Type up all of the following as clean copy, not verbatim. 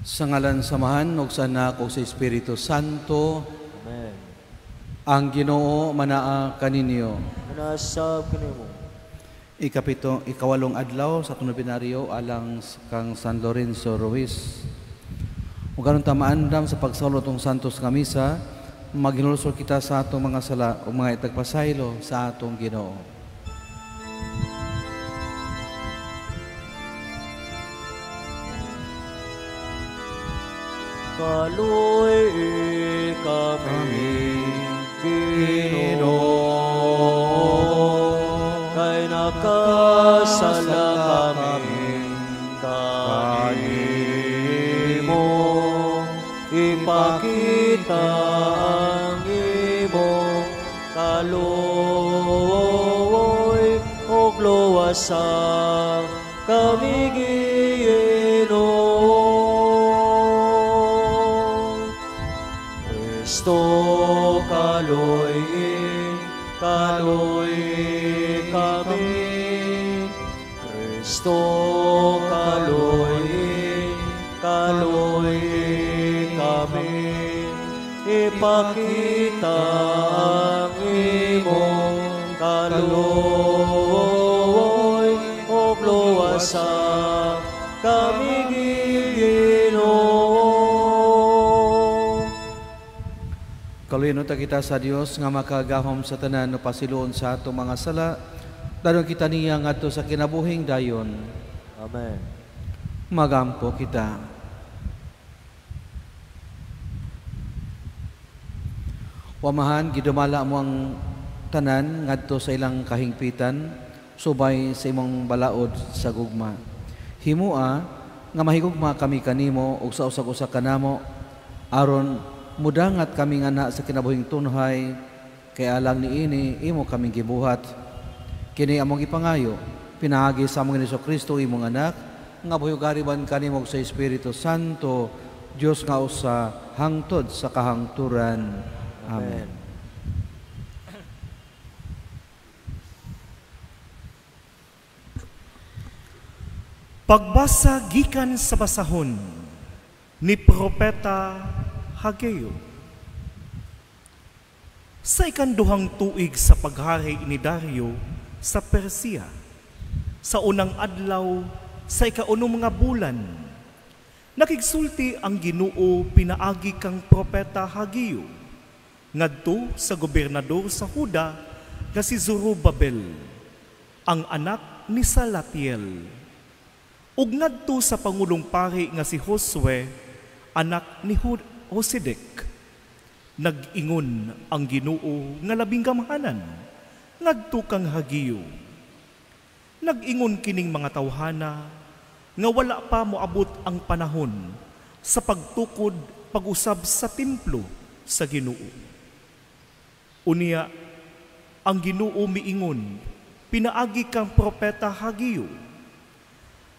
Sa ngalan sa Amahan ug sa Anak ug sa Espiritu Santo. Amen. Ang Ginoo manaa kaninyo. Manasab kanimo. Ikapito, ikawalong adlaw sa atong nobenaryo alang kang San Lorenzo Ruiz. Ug aron ta maandam sa pagsawlo atong santos nga misa, maghinulsol kita sa atong mga sala ug mga itagpasaylo sa atong Ginoo. Kaloy kami, Ginoo, kay nakasala kami kanimo. Ipakita ang imong kaloy ug luwasa kami, Ginoo. Kristo, kaloy, kaloy kami. Kristo, kaloy, kaloy kami. Ipakita ang imong kaloy ug luwasa kami, Ginoo. Kaluyan ta kita sa Dios nga makagahom sa tanan no pasiluon sa atong mga sala, dayon kita niya ngadto sa kinabuhing dayon. Amen. Magampo kita. Wamahan, gidumala mo ang tanan ngadto sa ilang kahingpitan, subay sa imong balaod sa gugma. Himua nga mahigugma kami kanimo ug sa usag-usa kanamo, aron mudangat kami nga na sa kinabuhing tunhay, kay alang niini imo kaming gibuhat. Kini among ipangayo pinaagi sa among Hesus Kristo imong anak, nga buhi-gariban kanimo sa Espiritu Santo, Dios nga usa hangtod sa kahangturan. Amen. Amen. Pagbasa gikan sa basahon ni Propeta Hageo. Sa ikanduhang tuig sa paghari ni Dario sa Persia, sa unang adlaw sa ikaunom nga bulan, nakigsulti ang Ginoo pinaagi kang Propeta Hageo ngadto sa gobernador sa Huda nga si Zorobabel, ang anak ni Salatiel, ug ngadto sa pangulong pari nga si Josue, anak ni Josedek. Nag-ingon ang Ginoo nga labing gamhanan ngadto kang Hageo. Nag-ingon kining mga tawhana nga wala pa moabot ang panahon sa pagtukod pag-usab sa templo sa Ginoo. Unya ang Ginoo miingon pinaagi kang Propeta Hageo.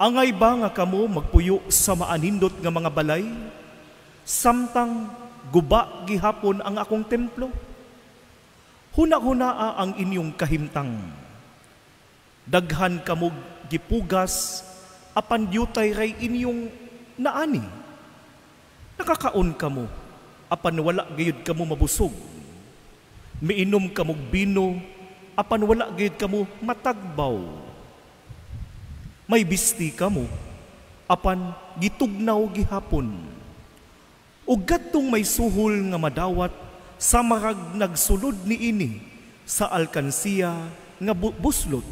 Angay ba nga kamo magpuyo sa maanindot nga mga balay, samtang guba gihapon ang akong templo? Huna-hunaa ang inyong kahimtang. Daghan kamog gipugas, apan dyutay ray inyong naani. Nakakaon kamo, apan wala gayud kamo mabusog. Miinom kamog bino, apan wala gayud kamo matagbaw. May bisti kamo, apan gitugnaw gihapon. Ug gadtong may suhol nga madawat sa marag nagsulod niini sa alkansiya nga buslot.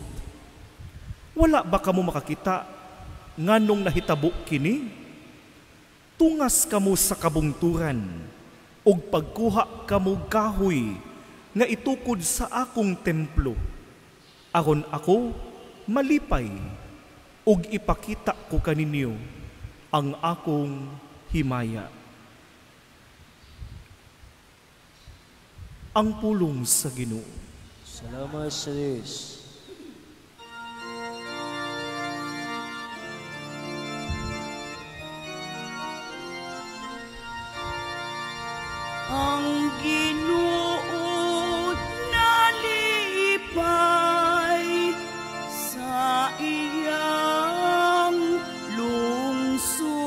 Wala ba kamo makakita nganong nahitabo kini? Tungas kamo sa kabungturan ug pagkuha kamo kahoy nga itukod sa akong templo, aron ako malipay ug ipakita ko kaninyo ang akong himaya. Ang pulong sa Ginoo. Salamat sa Diyos. Ang Ginoo nalipay sa iyang lungsod.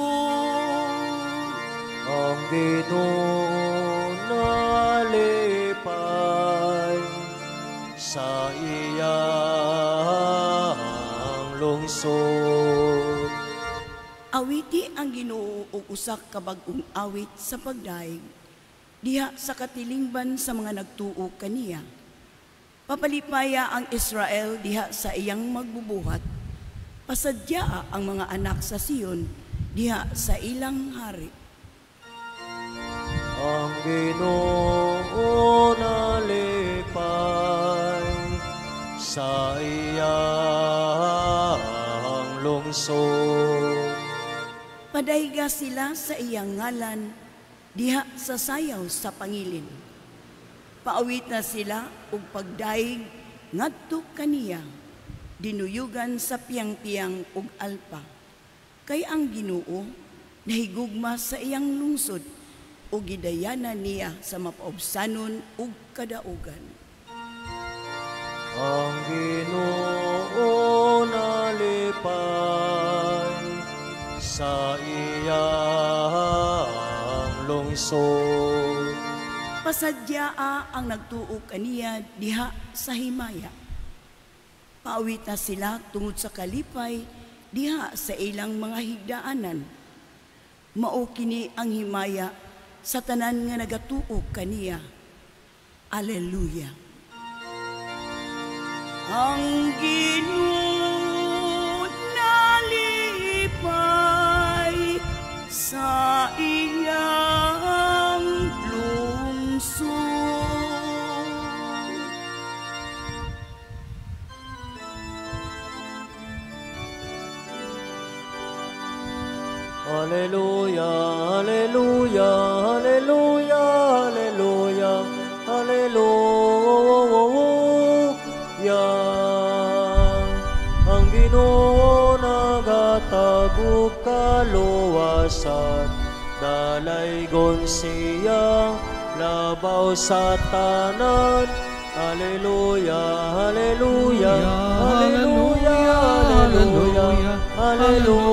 Ginoo nalipay sa iyang lungsod. Awiti ang Ginoo og usa ka bag-ong awit sa pagdaig diha sa katilingban sa mga nagtuo kaniya. Papalipaya ang Israel diha sa iyang magbubuhat. Pasadyaa ang mga anak sa Sion diha sa ilang hari. Ang Ginoo nalipay sa iyang lungsod. Padayga sila sa iyang ngalan diha sa sayaw sa pangilin. Paawit na sila og pagdaig ngadto kaniya, dinuyugan sa piyang-piyang ug alpa. Kay ang Ginoo nahigugma sa iyang lungsod ug gidayanan niya sa mapaubsanon ug kadaugan. Ang Ginoo nalipay sa iyang lungsod. Pasadyaa ang nagtuo kaniya diha sa himaya. Paawit na sila tungod sa kalipay diha sa ilang mga higdaanan. Mao kini ang himaya sa tanan nga nagatuo kaniya. Alleluia. Ang Ginoo nalipay sa iyang lungsod. Alleluia, alleluia, alleluia, alleluia, alleluia. Ang Ginoo naghatag og kaluwasan, dalaygon siya labaw sa tanan. Alleluia, alleluia, alleluia, alleluia, alleluia.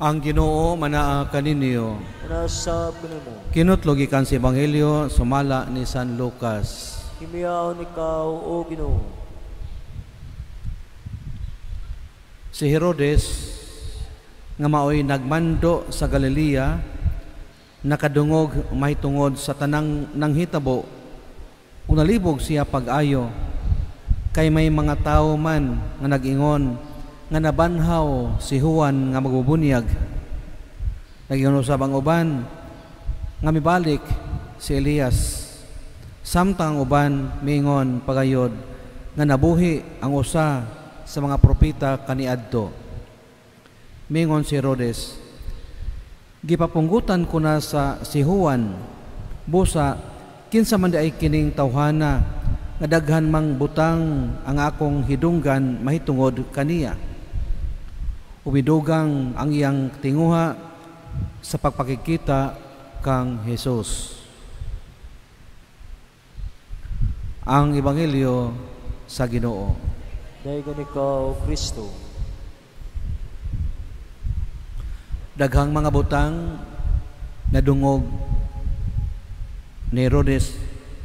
Ang Ginoo manaa kaninyo. Nasa kanimo. Kinutlo gikan sa Ebanghelyo sumala ni San Lucas. Himiyaon ikaw, o Ginoo. Si Herodes nga maoy nagmando sa Galilea nakadungog mahitungod sa tanang nanghitabo ug nalibog siya pag-ayo kay may mga tawo man nga nag-ingon nga nabanhaw si Juan nga magbubunyag. Nag-ingon usab ang uban nga mibalik si Elias. Samtang ang uban miingon pagayod nga nabuhi ang usa sa mga propeta kaniadto. Mingon si Herodes, gipapunggutan ko na sa si Juan, busa kinsa man diay kining tawhana nga daghan mang butang ang akong hidunggan mahitungod kaniya. Umidugang ang iyang tinguha sa pagpakikita kang Hesus. Ang Ebanghelyo sa Ginoo. Daygon ikaw, Kristo. Daghang mga butang nadungog ni Herodes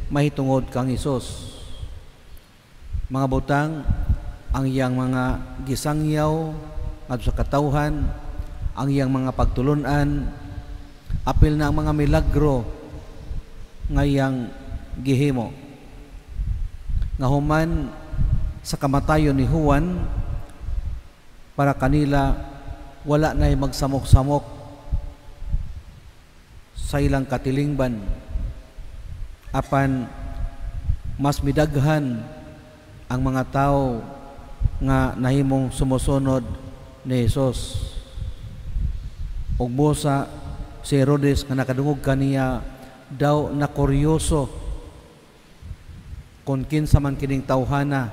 mahitungod kang Hesus. Mga butang ang iyang mga gisangyaw ngadto sa katawhan, ang iyang mga pagtulun-an, apil na ang mga milagro nga iyang gihimo. Nga human sa kamatayon ni Juan, para kanila wala na'y magsamok-samok sa ilang katilingban. Apan mas midaghan ang mga tao nga nahimong sumusunod ni Hesus. Ug busa si Herodes nga nakadungog kaniya daw na kuryoso kung kinsa man kining tawhana.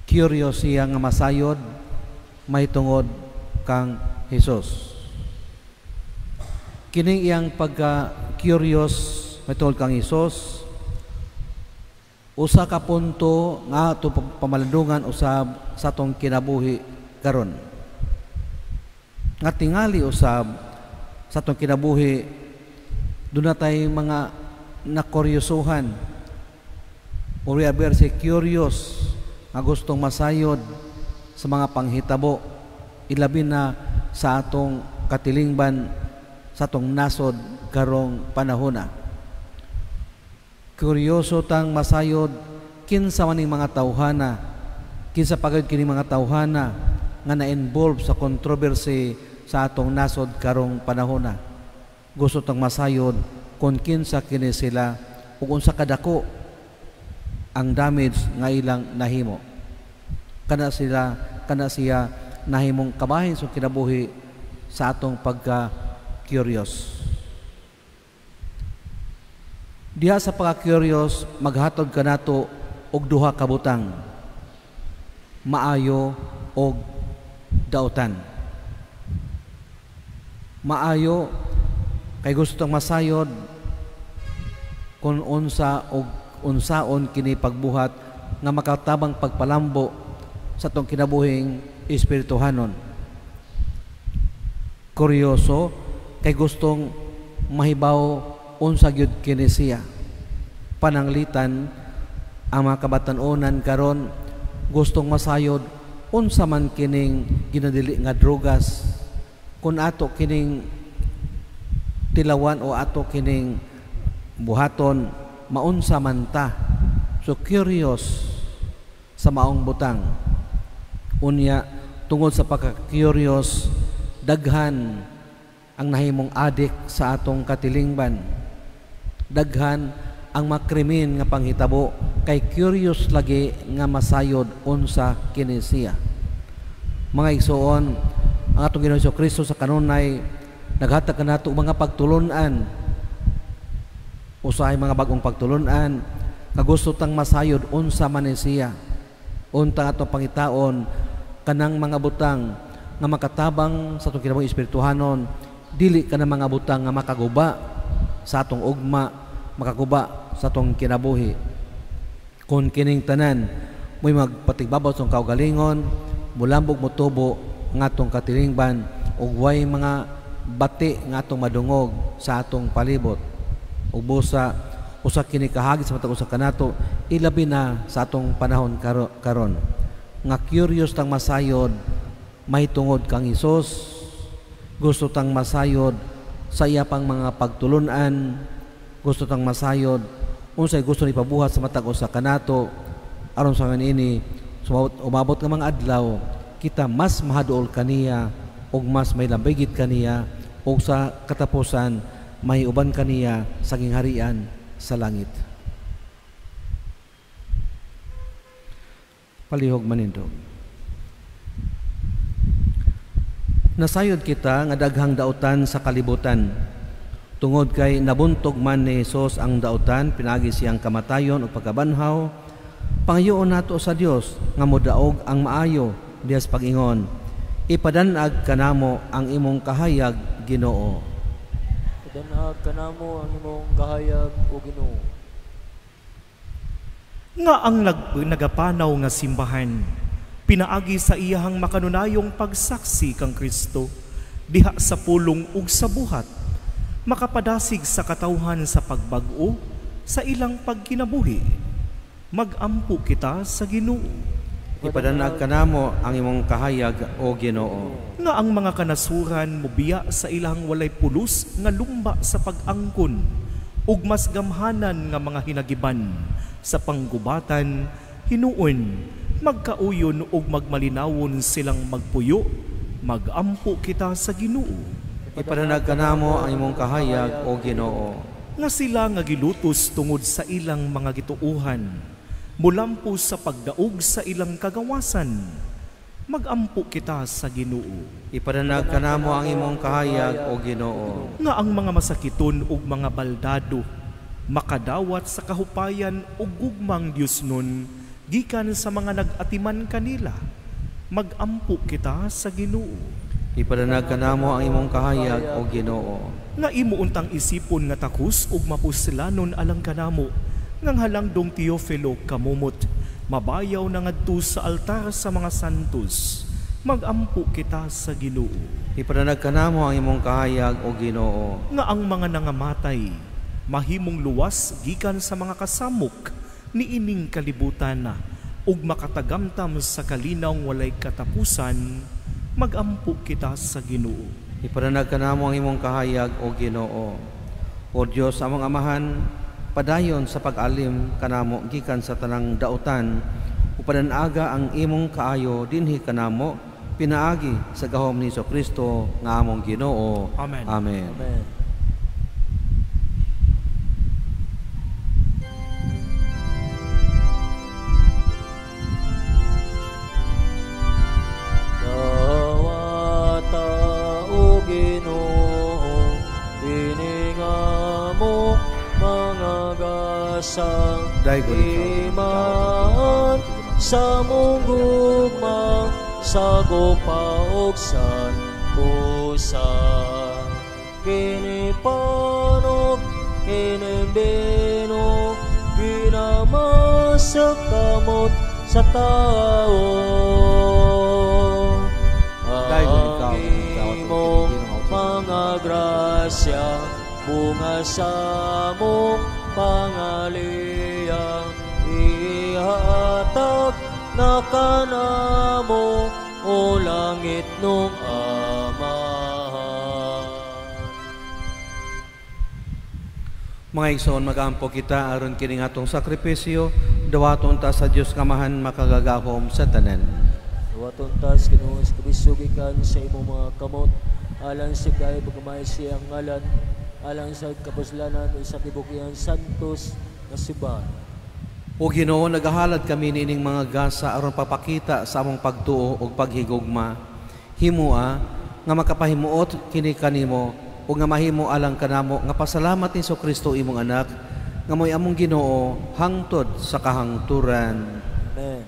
Curious siya nga masayod mahitungod kang Hesus. Kining iyang pagka-curious mahitungod kang Hesus Usa ka punto nga ato pamalandungan usab sa atong kinabuhi karon. Nga tingali usab sa atong kinabuhi duna tay mga nakuryosohan or we are very curious nga gustong masayod sa mga panghitabo, ilabi na sa atong katilingban, sa atong nasod karong panahona. Kuryoso tang masayod kinsa man ning mga tawhana, kinsa pagod kini mga tawhana nga na-involve sa controversy sa atong nasod karong panahona. Gusto tang masayod kung kinsa kini sila ug unsa kadako ang damage nga ilang nahimo. Kana sila, kana siya nahimong kabahin sa kinabuhi sa atong pagka-curious. Diha sa pagka-curious, maghatod kanato og duha ka butang, maayo og dautan. Maayo kay gustong masayod kung unsa og unsaon kini pagbuhat nga makatabang pagpalambo sa atong kinabuhing espirituhanon. Kuryoso kay gustong mahibaw unsa gyud kini siya. Pananglitan ang mga kabatan-onan karon gustong masayod unsa man kining ginadili nga drogas, kun ato kining tilawan o ato kining buhaton maunsa man ta. So curious sa maong butang. Unya tungod sa pagka-curious, daghan ang nahimong adik sa atong katilingban. Daghan ang makrimin nga panghitabo kay curious lagi nga masayod unsa kini siya. Mga igsoon, ang atong Ginoong Kristo sa kanunay naghatag kanato mga pagtulun-an, usahay mga bagong pagtulun-an nga gusto tang masayod unsa man ni siya. Unta atong pangitaon kanang mga butang nga makatabang sa atong kinabuhi espirituhanon, dili kanang mga butang nga makaguba sa atong ugma, makaguba sa atong kinabuhi. Kung kining tanan mo'y magpatigbabaw sa atong kaugalingon, mulambog motubo ang atong katilingban ug way mga bati nga atong madungog sa atong palibot. Ug busa usa kini kahagit sa matag usa kanato, ilabi na sa atong panahon karon nga curious tang masayod mahitungod kang Hesus, gusto tang masayod sa iya pang mga pagtulun-an, gusto tang masayod unsay gusto ni pabuhat sa matag usa kanato, aron sa ini umabot nga mga adlaw kita mas mahaduol kaniya ug mas may lambigit kaniya ug sa katapusan may uban kaniya sa gingharian sa langit. Palihog manindog. Nasayod kita nga daghang dautan sa kalibutan. Tungod kay nabuntog man ni Hesus ang dautan pinaagi siyang kamatayon ug pagkabanhaw, pangayoon nato sa Dios nga modaog ang maayo diha sa pag-ingon, ipadanag kanamo ang imong kahayag, Ginoo. Ipadanag kanamo ang imong kahayag, o Ginoo. Nga ang nagapanaw nga simbahan pinaagi sa iyahang makanunayong pagsaksi kang Kristo diha sa pulong ug sa buhat, makapadasig sa katawhan sa pagbag-o sa ilang pagkinabuhi. Magampo kita sa Ginoo. Ipadanag kanamo ang imong kahayag, o Ginoo. Nga ang mga kanasuran mobiya sa ilang walay pulos nga lumba sa pag-angkon ug mas gamhanan nga mga hinagiban sa panggubatan, hinuon magkauyon ug magmalinawon silang magpuyo. Magampo kita sa Ginoo. Ipadanag kanamo ang imong kahayag, o Ginoo. Nga sila nga gilutos tungod sa ilang mga gituohan, mulampo sa pagdaog sa ilang kagawasan. Magampo kita sa Ginoo. Ipadanag kanamo ang imong kahayag, o Ginoo. Nga ang mga masakiton ug mga baldado makadawat sa kahupayan ug gugmang Dios nun gikan sa mga nag-atiman kanila. Magampo kita sa Ginoo. Ipadanag kanamo ang imong kahayag, o Ginoo. Nga imo untang isipon nga takos ug mapuslanon alang kanamo Ngang halangdong Teofilo kamumot, mabayaw na ngadto sa altar sa mga santos, magampo kita sa Ginoo. Ipadanag kanamo ang imong kahayag, o Ginoo. Nga ang mga nangamatay mahimong luwas gikan sa mga kasamok niining kalibutan ug makatagamtam sa kalinawng walay katapusan, magampo kita sa Ginoo. Ipadanag kanamo ang imong kahayag, o Ginoo. O Dios among Amahan, padayon sa pag-alim kanamo gikan sa tanang dautan, upadan-aga ang imong kaayo dinhi kanamo, pinaagi sa gahom ni Kristo nga among Ginoo. Amen. Amen. Amen. Dawata o Ginoo, kini nga mo mga gasa, imaan sa mong gugma, sa gupa og santosa. Kini panog, kini bino, ginama sa kamot sa tao. Ang imong mga grasya, bunga sa mong pangaliya, ihatag na kanamo, o langit nung Amahan. Mga igsoon, mag-ampo kita aron kini atong sakripisyo, dawaton ta sa Dios nga Amahan makagagahom sa tanan. Dawaton ta sa Ginoo sa kabisog gikan sa imong mga kamot, alang sa kay pagkamay siyang ngalan, alang sa kapuslanan ug sa tibuok iyang santos nga simbahan. O Ginoo, nagahalad kami niining mga gasa aron papakita sa among pagtuo ug paghigugma. Himoa nga makapahimuot kini kanimo ug nga mahimo alang kanamo nga pasalamat ni Kristo imong anak nga mo'y among Ginoo hangtod sa kahangturan. Amen.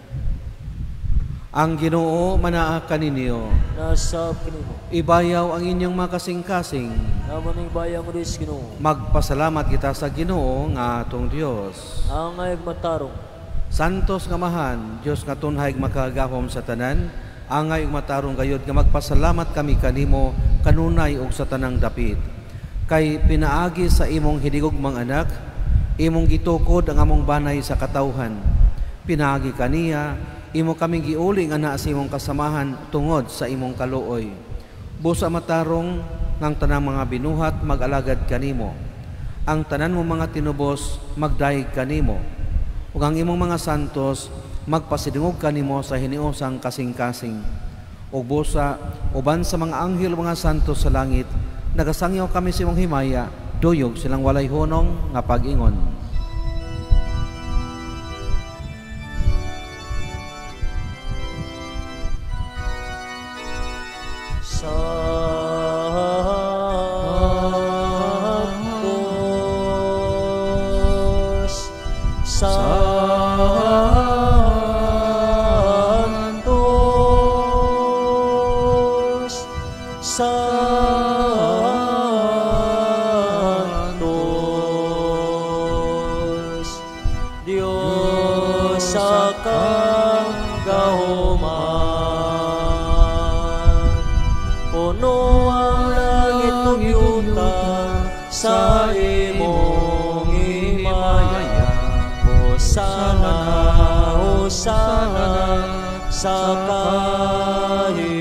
Ang Ginoo manaa kaninyo. Nasab kanimo. Ibayaw ang inyong mga kasing-kasing. Namo ning bayaw mo dis Ginoo. Magpasalamat kita sa Ginoo nga atong Dios. Angay matarong. Santos nga Amahan, Dios nga tunhay makagahom sa tanan, angay ug matarong gayud nga magpasalamat kami kanimo kanunay ug sa tanang dapit. Kay pinaagi sa imong hinigugmang anak, imong gitukod ang among banay sa katawhan. Pinaagi kaniya, imo kaming giuling ana sa imong kasamahan tungod sa imong kaluoy. Busa matarong ng tanang mga binuhat mag-alagad kanimo. Ang tanan mo mga tinubos magdayeg kanimo. Ug ang imong mga santos magpasidungog kanimo sa hiniusang kasing-kasing. Ug busa uban sa mga anghel mga santos sa langit, nagasangyaw kami sa imong himaya, duyog silang walay hunong nga pag-ingon. Santos, Santos, Santos, Diyos sa kagahuman, puno ang langit ug yuta sa imong himaya. Hosana, hosana sa kahitaasan.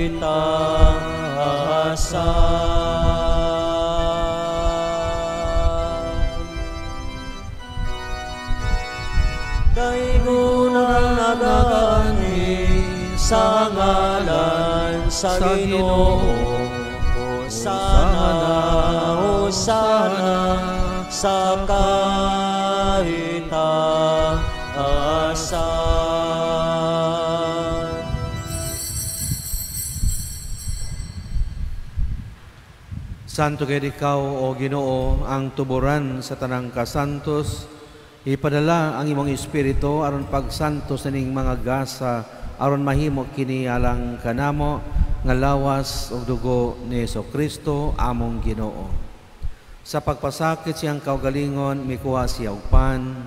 Kay gunang nagaanhi sa ngalan sa Ginoo. Hosana, hosana sa kahitaasan. Santo kay ikaw, o Ginoo, ang tuburan sa tanang kasantos. Ipadala ang imong espiritu aron pagsantos nining mga gasa, aron mahimo kini alang kanamo nga lawas ug dugo ni Jesucristo among Ginoo. Sa pagpasakit siyang kaugalingon, mikuha siya og pan,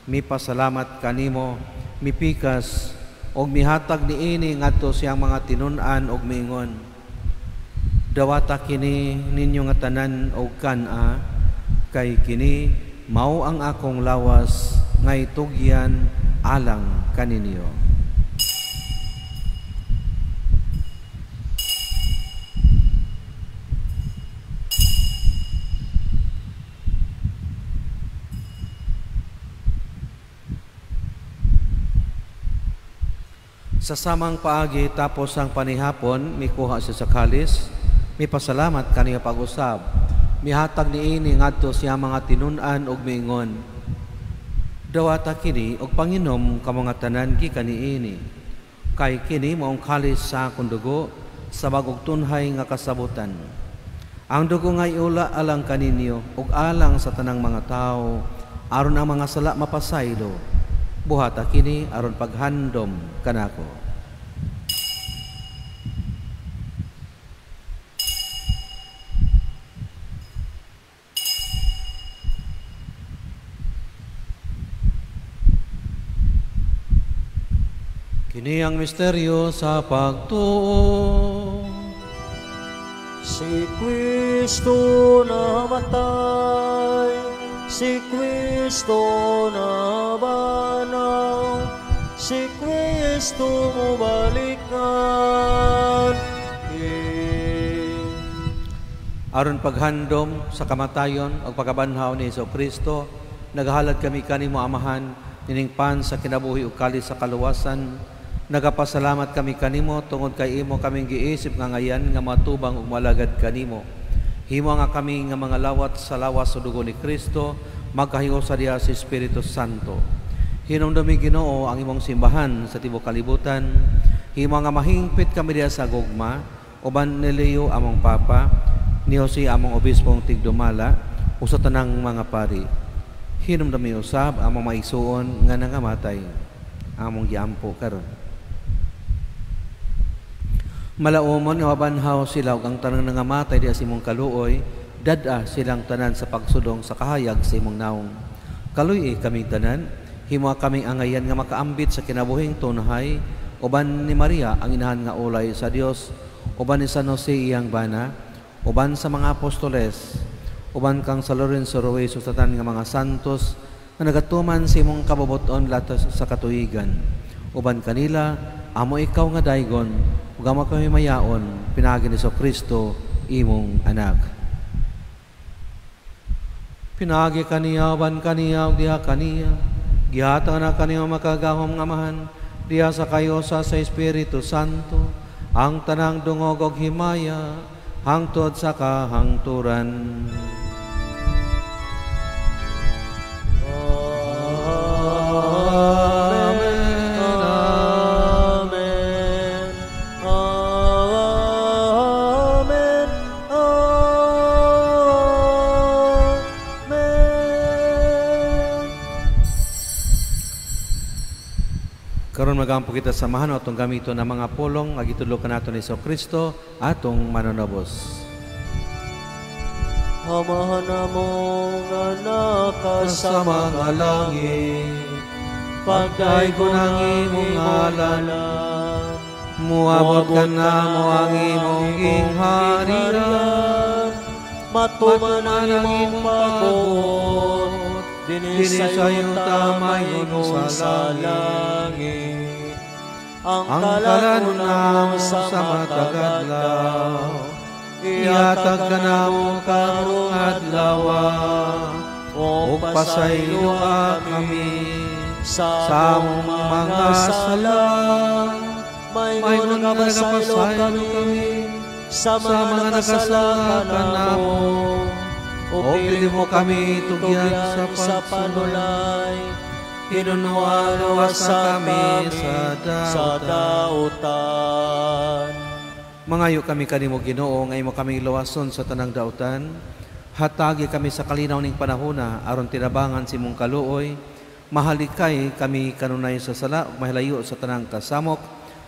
Mipasalamat kanimo, mipikas og mihatag niini ngadto siyang mga tinun-an og miingon: Dawata kini ninyo nga tanan og kan-a, kay kini mao ang akong lawas nga itugyan alang kaninyo. Sa samang paagi tapos ang panihapon, mikuha siya sa kalis, mipasalamat kaniya pag-usab, mihatag niini ngadto siya mga tinun-an og miingon: Dawata kini og panginom kamo nga tanan gikan niini, kay kini maong kalis sa akong dugo sa bag-ong tunhay nga kasabutan. Ang dugo nga iula alang kaninyo ug alang sa tanang mga tawo, aron ang mga sala mapasaylo. Buhata kini aron paghandom kanako. Kini ang misteryo sa pagtuo. Si Kristo namatay, si Kristo nabanaw, si Kristo mubalik nganhi. Aron paghandom sa kamatayon ug pagkabanhaw ni Hesus Kristo, naghalad kami kanimo Amahan nining pan sa kinabuhi ug kalis sa kaluwasan. Nagapasalamat kami kanimo tungod kay imo kaming giisip nga ngayan nga matubang ug malagad kanimo. Himo nga kami nga mga lawat sa lawas o dugo ni Kristo, magkahiusa diha sa Espiritu Santo. Hinumdumi Ginoo ang imong simbahan sa tibuok kalibutan. Himo nga mahingpit kami diha sa gugma, uban ni Leo among Papa, ni Jose among Obispong tigdumala, ug sa tanang mga pari. Hinumdumi usab among maigsuon nga nangamatay, among giampo karon. Malaumon nga mabanhaw sila ug ang tanang nangamatay diha sa imong kaluoy, dad-a silang tanan sa pagsudong sa kahayag sa imong naong. Kaluy-i kaming tanan, himo kaming angayan nga makaambit sa kinabuhing tunhay, uban ni Maria ang inahan nga ulay sa Dios, uban ni San Jose iyang bana, uban sa mga apostoles, uban kang sa Lorenzo Ruiz ug sa tanan nga mga santos nga nagatuman sa imong kabubut-on latas sa katuigan. Uban kanila amo ikaw nga daygon ug amo kami mayaon pinaagi ni Kristo imong anak. Pinaagi kaniya uban kaniya ug diha kaniya gihatag na kaniya makagagahom nga Amahan diha sa kayosa sa Espiritu Santo ang tanang dungog og himaya hangtod sa kahangturan. Amen. Amen. Amen. Amen. Karon magampo kita samahan atong gamiton ang mga pulong nga gitudlo kanato ni Kristo atong manunobos. Amahan namo nga naka sa Sa mga langit, pagdaygon ang imong ngalan, muabot ka namo ang imong gingharian, matuman ang imong pagbuot, dinhi dinhi sa yuta maingon sa langit. Ang Ang kalanon kalanon namo namo sa sa matag matag adlaw, adlaw, ihatag kanamo karong adlaw, ug ug pasayloa kami sa sa among among mga mga sala. sala, Maingon maingon nga nga nagapasaylo nagapasaylo kami kami sa sa mga mga nakasala nakasala kanamo, kanamo, ug ug dili dili mo mo kami kami tugyan tugyan sa sa pagsulay. panulay, hinunuan Hinunuan sa kami kami sa sa dautan. dautan. Mangayo kami kanimo Ginoo nga imo kaming luwason sa tanang dautan. Hatagi kami sa kalinaw ning panahona aron tinabangan sa imong kaluoy. Mahalikay kami kanunay sa sala ug mahilayo sa tanang kasamok.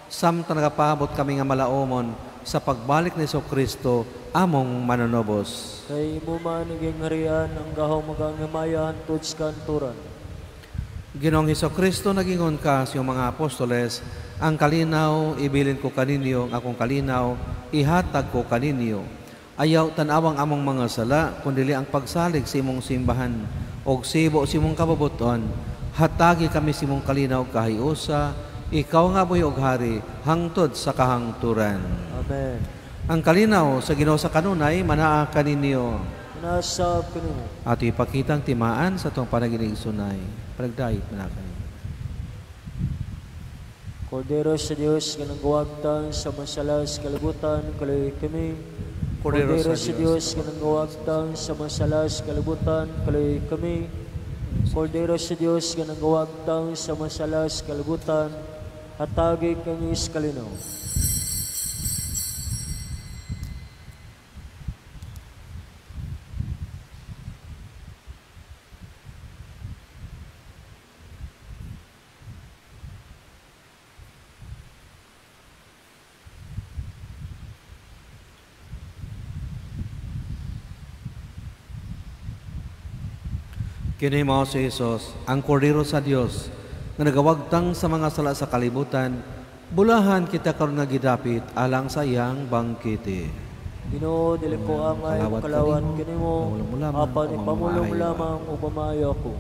Samtang nagapaabot kami nga malaomon sa pagbalik ni Kristo among manunobos. Kay imo man naging harian ang gahom ug ang himaya hantod sa kanturan. Ginoong Hesukristo, nagingon ka sa iyong mga apostoles, ang kalinaw ibilin ko kaninyo, ang akong kalinaw ihatag ko kaninyo. Ayaw tan-awang among mga sala, kundili ang pagsalig sa imong simbahan og sibo sa imong kabubuton. Hatagi kami sa imong kalinaw kahiusa, ikaw nga buhi og hari hangtod sa kahangturan. Amen. Ang kalinaw sa Ginoo sa kanunay manaa kaninyo. Manasab kanimo. Ato ipakitang timaan sa atong panaginig sunay. Panagdait man kayo. Kordero sa Dios nga nangawagtan sa masala sa kalibutan, kaloy kami. Kordero Kordero sa Dios nga nangawagtan sa masala sa kalibutan, kaloy kami. Kordero sa Dios nga nangawagtan sa masala sa kalibutan, hatagi kami sa kalinaw. Kini mao si Hesus, ang kordero sa Dios nga nagawagtang sa mga sala sa kalibutan, bulahan kita karon nga gidapit alang sa iyang bangkete. Ginoo, dili ko angay Kalawat kalawat kanimo, kanimo, pamulong mo lamang, apan o ipamulong mamaayo lamang o pamayo ako.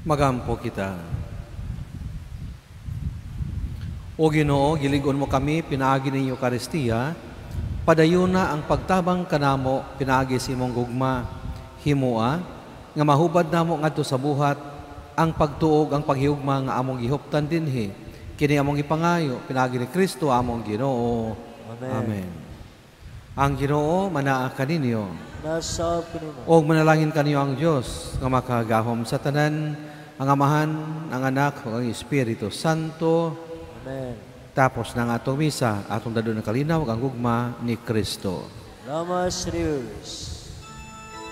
Magampo kita. O Ginoo, gilig-on mo kami pinaagi ning Eukaristiya, padayuna ang pagtabang kanamo pinaagi sa imong gugma. Himoa nga mahubad namo ngadto sa buhat ang pagtuog ang paghigugma nga among gihuptan dinhi. Kini among ipangayo pinaagi ni Kristo among Ginoo. Amen. Amen. Ang Ginoo manaa kaninyo. Nasa kanimo. Og manalangin kaniyo ang Dios nga makagahom sa tanan, ang Amahan, ang Anak, ug ang Espiritu Santo. Amen. Tapos na ang atong misa, atong dadon ang kalinaw ug ang gugma ni Kristo. Salamat sa Dios.